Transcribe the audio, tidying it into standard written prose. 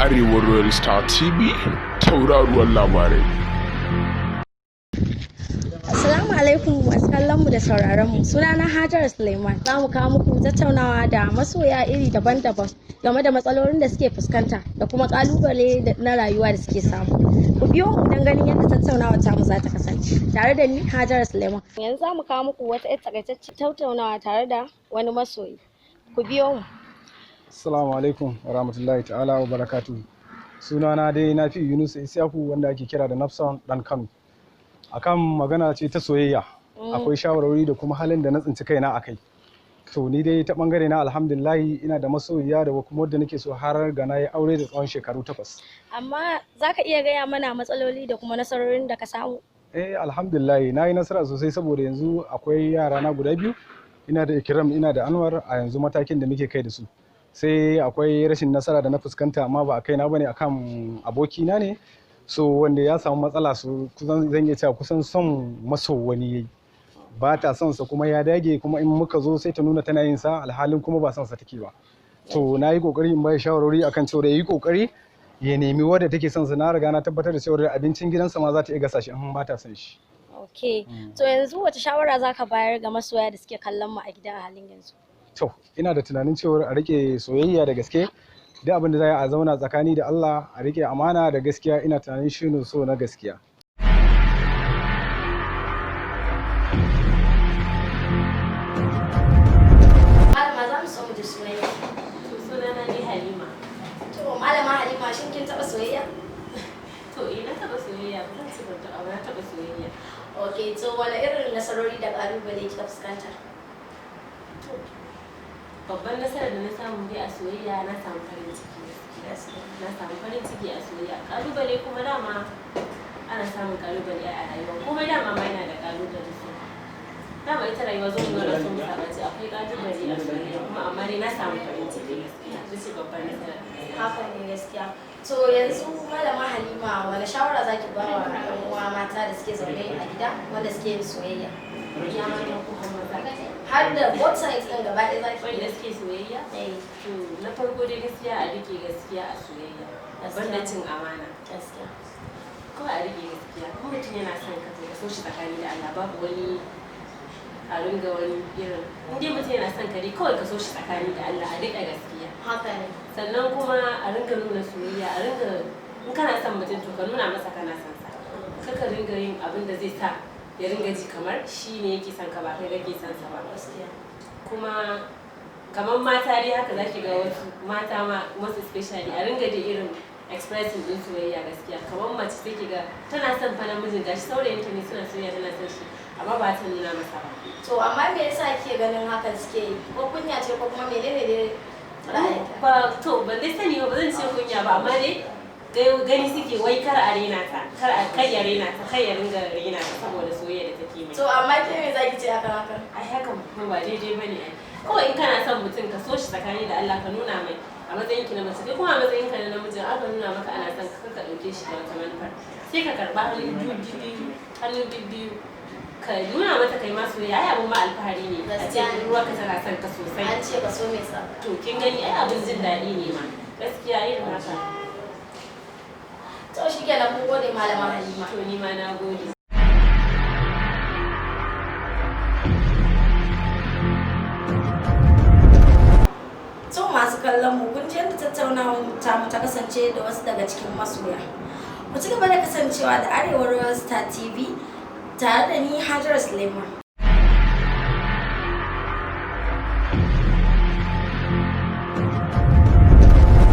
Arewa Royal Star TV, tauraruwar labarai. Assalamu alaikum masu kallon mu da sauraron mu. Sunana Hajara Suleiman. Za mu kawo muku tattaunawa da masoya iri daban-daban game da matsalolin da suke fuskanta da kuma kalubale na rayuwa da suke samu. Ku biyo mu don ganin yadda tattaunawa ta mu za ta kasance. Tare da ni Hajara Suleiman. Yanzu za mu kawo muku wata 'yar takaitaccen tattaunawa tare da wani masoyi. Ku biyo mu. Assalamu alaikum wa rahmatullahi ta'ala wa barakatuhu. Sunana dai Nafi Yunus Isyaku wanda ake kira da Nafsan dan Kano. Akan magana ce ta soyayya. Akwai shawarwari da kuma halin da na tsinci kaina akai. To ni dai ta bangare na alhamdulillahi ina da masoyiya da kuma wadda nake so har ga na yi aure da tsawon shekaru 8. Amma za ka iya gaya mana matsaloli da kuma nasarorin da ka samu? Eh, alhamdulillahi na yi nasara sosai saboda yanzu akwai yara na guda biyu. Ina da Ikram, ina da Anwar a yanzu matakin da muke kai da su. Sai akwai rashin nasara da na fuskanta amma ba a kaina bane, akan abokina ne, so wanda ya samu matsala, su kusan zan iya cewa kusan son maso wani yayi, ba ta son sa kuma ya dage, kuma in muka zo sai ta nuna tana yin sa alhalin kuma ba son sa take ba. To na yi kokari in bai shawarwari akan cewa ya yi kokari ya nemi wadda take son sa. Na riga na tabbatar da cewa abincin gidansa ma za ta iya gasa shi in ba ta son shi. Ok. To yanzu wace shawara za ka bayar ga masoya da suke kallon mu a gida a halin yanzu? To ina da tunanin cewar a rike soyayya da gaske, duk abin da za a zauna tsakani da Allah, a rike amana da gaskiya. Ina tunanin shi ne so na gaskiya. Malama, za mu so mu ji sunanki. To sunana ni Halima. To Malama Halima, shin kin taɓa soyayya? To eh, na taɓa soyayya, ba zan ce ban taɓa ba, na taɓa soyayya. Ok, to wani irin nasarori da ƙalubale kika fuskanta? To babban nasarar da na samu dai a soyayya, na samu farin ciki gaskiya. Na samu farin ciki a soyayya. Ƙalubale kuma dama ana samun ƙalubale a rayuwa. Komai dama ma yana da ƙalubale so. Dama ita rayuwa zo mu zauna so mu saba ce akwai ƙalubale a soyayya kuma, amma dai na samu farin ciki gaskiya. Ita ce babban nasarar da na samu. Haka ne gaskiya. To yanzu Malama Halima, wani shawara za ki ba wa 'yan uwa mata da suke zaune a gida wanda suke yin soyayya? Ya mata ko har maza? Har da both sides ɗin gaba ɗaya za ki Wanda iya. suke soyayya? Eh, To na farko dai gaskiya a rike gaskiya a soyayya. Banda cin amana. Gaskiya. Kawai a rike gaskiya. In mutum yana son ka, to ka so shi tsakani da Allah, babu wani a ringa wani irin. In dai mutum yana son ka dai kawai ka so shi tsakani da Allah, a rike gaskiya. Haka ne. Sannan kuma a ringa nuna soyayya, a ringa in kana son mutum to ka nuna masa kana son sa. Kar ka ringa yin abin da zai sa ya ringa ji kamar shi ne yake son ka ba kai kake son sa ba. Gaskiya. Kuma kamar mata dai haka zaki ga wasu mata ma, most especially, a ringa da irin expressing din soyayya gaskiya. Kamar mace sai ki ga tana son fa namijin, gashi saurayinta ne, suna soyayya, tana son shi, amma ba ta nuna masa ba. To amma me yasa kike ganin hakan suke yi? Ko kunya ce ko kuma menene dai ra'ayinka? Ba to ban dai sani ba, ba zan ce kunya ba, amma dai gani suke wai kar a rena ta, kar a kai ya rena ta, kai ya ringa rena ta saboda soyayya da take mai. To amma ke me za ki ce akan hakan? Ai hakan kuma ba daidai bane ai. Kawai in kana son mutum ka so shi tsakani da Allah, ka nuna mai a matsayin ki na mace. Kai kuma a matsayin ka na namiji, aka nuna maka ana son ka, ka dauke shi da wata manufar, sai ka karba hannu biyu hannu biyu, ka nuna mata kai ma soyayya. Ai abun ma alfahari ne a ce Gaskiya ne. budurwarka tana son ka sosai. An ce ka so mai tsafta. To kin gani, ai abin jin daɗi ne ma gaskiya irin haka. To shi kenan, mun gode Malama Halima. To ni ma na gode. To masu kallon mu, kun ji yadda tattaunawar tamu ta kasance da wasu daga cikin masoya. Ku ci gaba da kasancewa da Arewa Royal Star TV tare da ni Hajara Suleiman.